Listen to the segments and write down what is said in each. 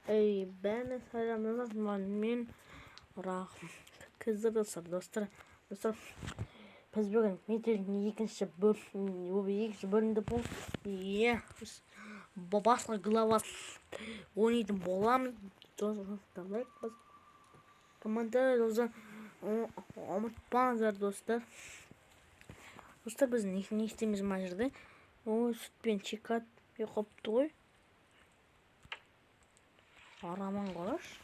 Ey бәріне сәлем, мен Рахым достар, достар, достар, біз бүгін мектептің екінші бөлім, екінші бөлімде болып, иә, басқа глава ойнайтын боламыз. Достар, лайк басып, комментарий жазуды ұмытпаңыздар, достар. Достар, біз не істейміз мына жерде? Ой, сүтпен шоколад қойыпты ғой. Араман қарашы.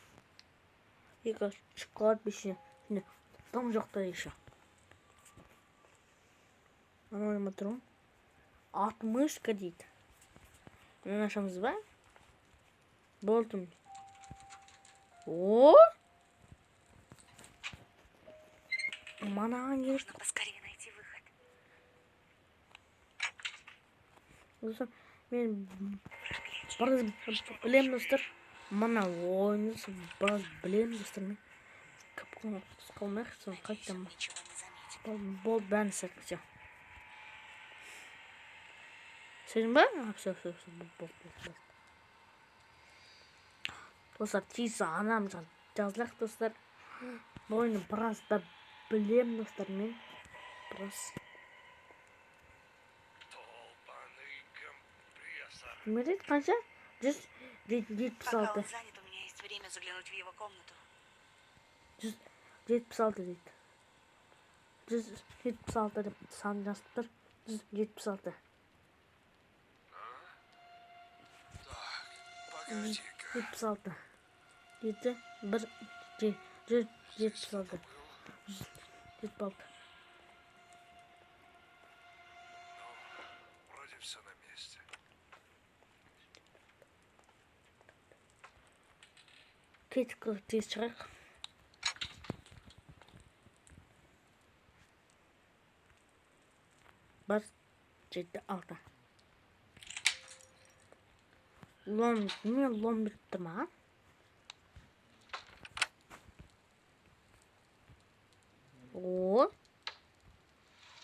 Екі шоколад еще дым жоқ та еще. Анау неме тұр? Отмышка дейді. Мынаны ашамыз ба? Болды. О! Мынаған керек. Поскорее найти выход. Достар, мен біраз білемін, достар. Мына ойынды біраз білемін, достар, мен. Көп қалмайық, соны қайтадан Ничего не заметит. Болды, бәрін істедік, все. Істедің ба? А, все, все, все, болды, болды, болды. Достар, тез анам жазылайық, достар. Бұл ойынды біраз да білемін, достар, мен. Біраз. Долбаный компрессор. Не дейді, қанша? Жүз жетпіс Пока алты. он занят, у меня есть время заглянуть в его комнату. 176 дейді. 176 деп сан жазып тұр. 176. Так, погоди-ка. 76. 7, 1, 176. Был? 176. Ну, вроде все на месте. Кеттік, тез шығайық. Бір, жеті, алты. Лом, неме лом беріп тұр маған? О!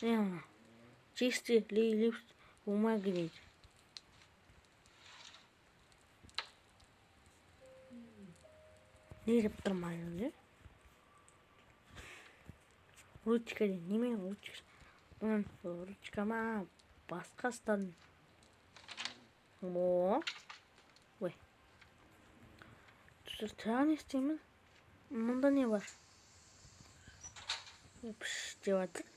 Не мына? Чистый лист бумаги дейді. Не деп тұр маған енді? Ручка дейді. Неме ручка? Бұның ручка ма? Басқа ұстадым. О! Ой. Достар, тағы не істеймін? Мұнда не бар? Пш деп жатыр.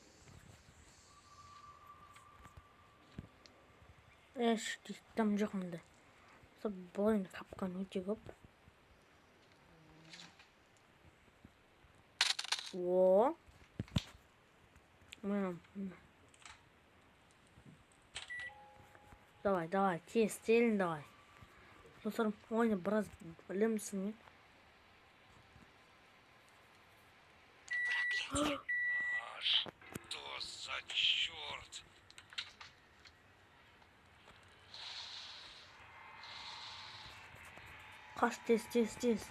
Эш, дым жоқ мұнда. Достар, бұл енді капкан өте көп. О! Мына, мына. Давай, давай, тез, телін, давай. Достар, ойны біраз білемсің мен. Проклятие. А что за черт? Қаш, тез, тез, тез.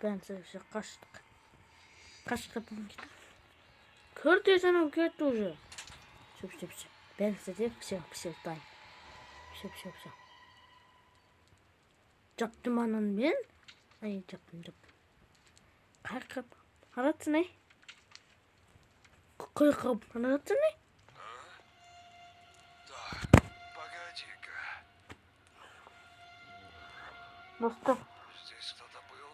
Бәрін все, қаштық. Қаш, кір тез, анау кетті уже. Все, все, все. Бәрін істедік, все, все, дайын. Все, все, все. Жаптым ананы мен. Ай, жаптым, жаптым. Қайқып қаратсың, ай. Қайқып қаратсың, ай. Так, погоди-ка. Достар. Здесь кто-то был?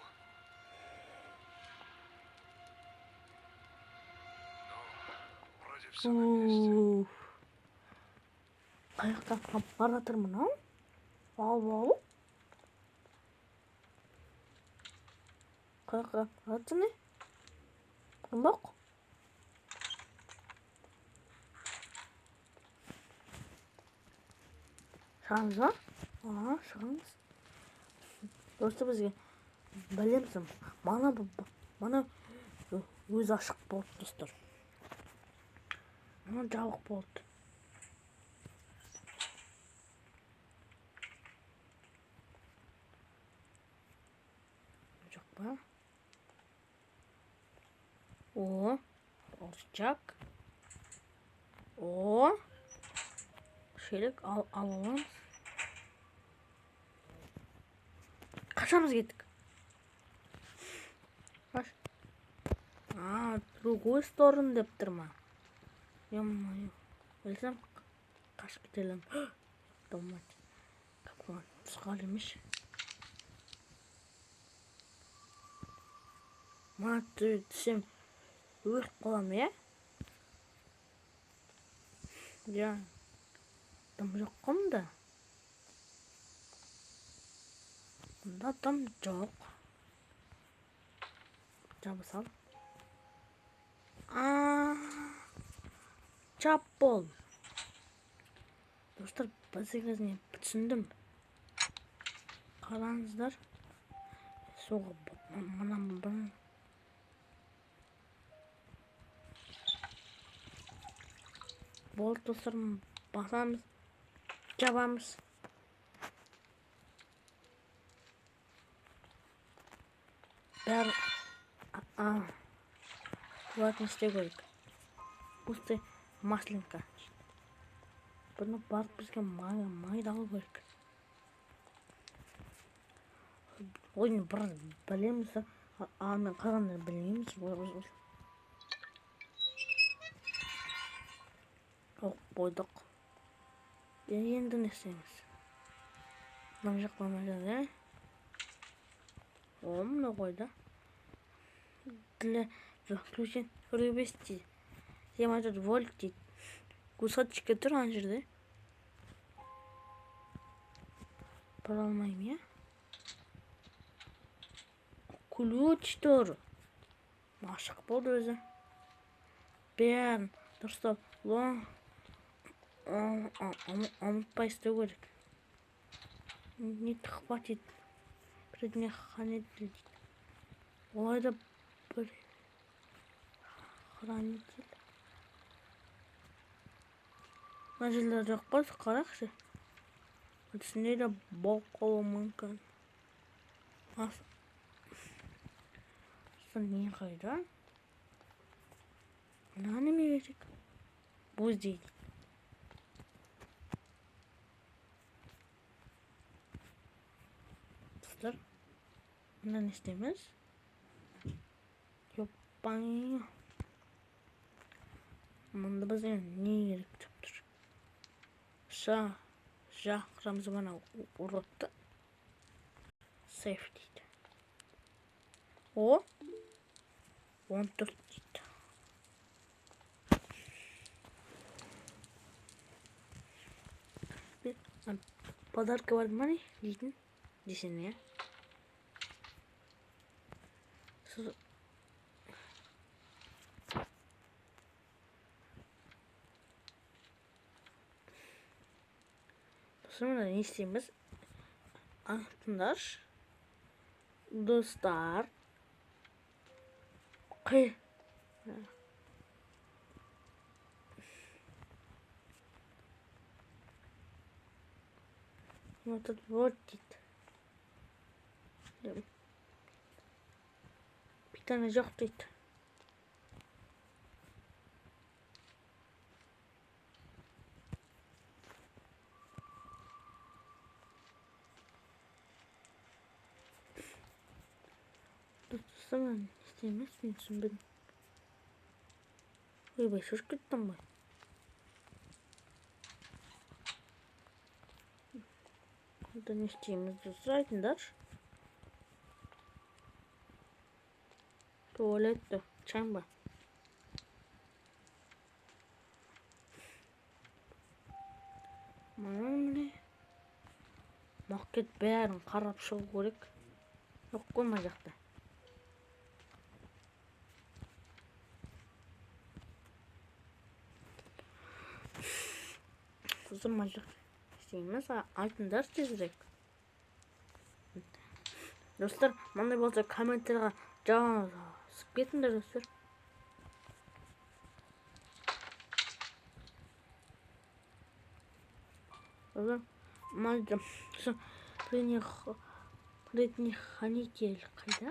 Ну, вроде все на месте. Уф. Қаяқта бара жатыр мынау? Ау, ау. Қаяққа бара жатыр не? Бақ. Шығамыз ба? Ага, шығамыз. Достар, бізге білемсің. Мана, мана өзі ашық болды, достар. Мана жабық болды. Жоқ па? О, рычаг. О, шелек аламыз. Қашамыз, кеттік. Қаш. А, другой сторону деп тұр ма? Ё-моё. Білсем, қашып кете аламын. Думать. Какой түсқал емес. Мына түссем өліп қаламын, иә? Иә. Дым жоқ қой мұнда. Мұнда дым жоқ. Жаба сал. Чап бол. Достар, бізге түсіндім. Қараңыздар. Суға мына бұны. Болды, достар, басамыз, жабамыз. Бәрі бұлатын істеу керек. Пустой масленка. Бұны барып бізге майды алу керек. Ойын бір білеміз, ал мен қалғандарын білмейміз. Оқып қойдық. Енді не істейміз? Мына жақта мына жерде. О, мына қойды. Для включен рыбес дейді. 24 вольт дейді. Кусочки тұр ана жерде. Бара алмаймын, иә? Ключ тұр. Ашық болды өзі. Бәрін дұрыстап ұмытпай істеу керек. Не хватит предохранитель дейді. Олай да бір хранитель. Мына жерлер жоқ па? Қарақшы. Түсінде де болып қалуы мүмкін. Не қайда? Мына неме керек? Боз дейді. Достар, мына не істейміз? Ёппай. Мында бізге не керек деп тұр? Шақырамыз мына уродты. Сейф дейді. О, 14 дейді. Подарка бар ма не дейтін десең, иә? Достар, мына не істейміз? Тыңдаршы. Достар. Қай. Вот тут вот дейді. Питание жоқ дейді. Достар, не істейміз, мен түсінбедім. Ойбай, шошып кеттім ғой. Онда не істейміз, достар, айтыңдаршы. Туалетті, чайын ба? Мына міне. Макет бәрін қарап шығу керек. Жоқ қой мына жақта. Достар, мына жақта істейміз, айтыңдаршы тезірек. Достар, мындай болса комментарийға жазып кетіңдер, достар. Достар, мына предохранитель қайда?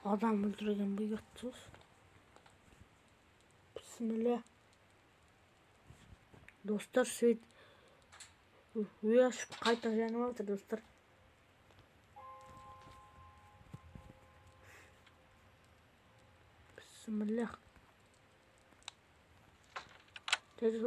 Адам өлтірген бұл ұятсыз. Бісміллә. Достар, свет өшіп, қайта жанып жатыр, достар. Бісміллах. Тез.